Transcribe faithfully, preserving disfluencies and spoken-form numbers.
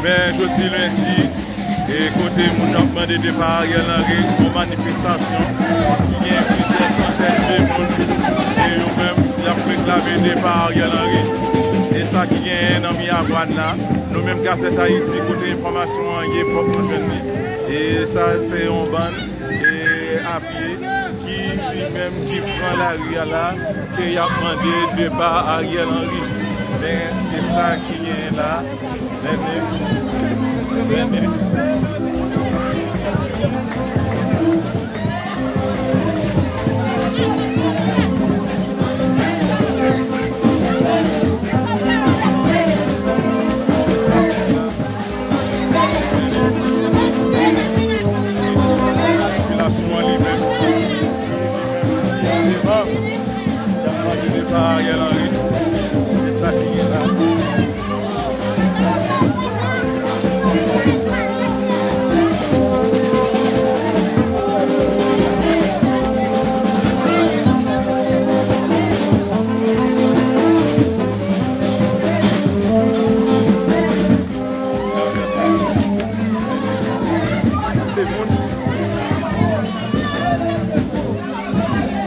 Men jodi lendi, e kote moun yo ap mande depa Ariel Henry, yon manifestasyon ki gen plizyè santèn de moun, e yo menm, y ap reklame depa Ariel Henry. E sa ki genyen nan Miagwàn la, nou menm Gazèt Ayiti, kote enfòmasyon an ye, fòk nou jwenn li. E sa, se yon bann e a pye ki li menm ki pran lari a la, ke y ap mande depa Ariel Henry. Men, e sa ki genyen la. Men, men, men, men. Popilasyon an li menm, li menm, li an devan, y ap mande depa Ariel Henry. Se sa ki gen la. Se moun